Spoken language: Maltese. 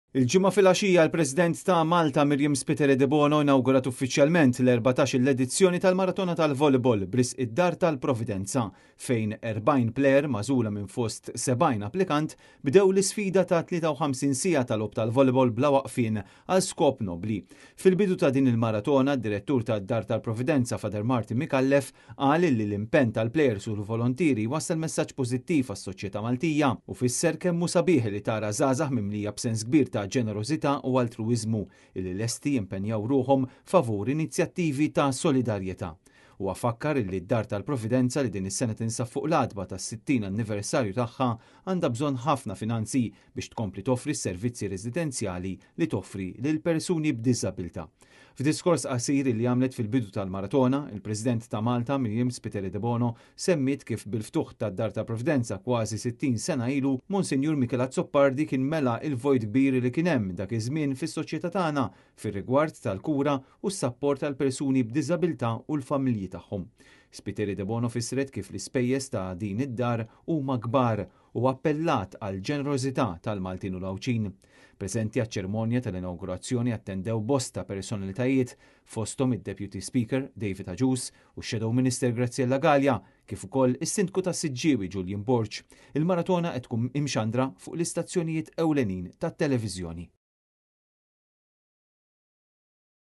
Il-Ġimgħa filgħaxija l-President ta' Malta Myriam Spiteri Debono inawgurat uffiċjalment l-14-il edizzjoni tal-Maratona tal-Volleyball b'risq id-Dar tal-Providenza fejn 40 plejer magħżula minn fost 70 applikant bdew l-isfida ta' 53 siegħa ta' logħob tal-volleyball bla waqfien għal skop nobbli. Fil-bidu ta' din il-maratona, d-Direttur tad-Dar tal-Providenza Father Martin Micallef Qal li l-impenn tal-plejers u l-volontieri jwassal messaġġ pożittiv għas-soċjetà Maltija u fisser kemm hu sabiħ li tara żgħażagħ mimlija b'sens kbir ta' ġenerożità u altruwiżmu illi lesti jimpenjaw ruħhom favur inizjattivi ta' solidarjetà. Huwa fakkar illi d-Dar tal-Providenza li din is-sena tinsab fuq l-għatba tas-60 anniversarju tagħha għandha bżonn ħafna finanzi biex tkompli toffri s-servizzi residenzjali li toffri lil persuni b'diżabilità. F'diskors qasir li għamlet fil-bidu tal-maratona, il-President ta' Malta, Myriam Spiteri Debono, semmiet kif bil-ftuħ tad-Dar tal-Providenza kważi 60 sena ilu, Monsinjur Michel Azzopardi kien mela il-vojt kbir li kien hemm dak iż-żmien fis-soċjetà tagħna fir-rigward tal-kura u s-sapport għal persuni b'diżabilità u l-familji tagħhom. Spiteri Debono fissret kif l-ispejjeż ta' din id-dar huma kbar u appellat għall-ġenerożità tal-Maltin u l-Għawdxin. Preżenti għaċ-ċerimonja tal-inawgurazzjoni attendew bosta personalitajiet, fosthom id-Deputy Speaker David Agius u x-Shadow Minister Graziella Galea, kif ukoll is-Sindku tas-Siġġiewi Julian Borg. Il-maratona qed tkun imxandra fuq l-istazzjonijiet ewlenin tat-televiżjoni.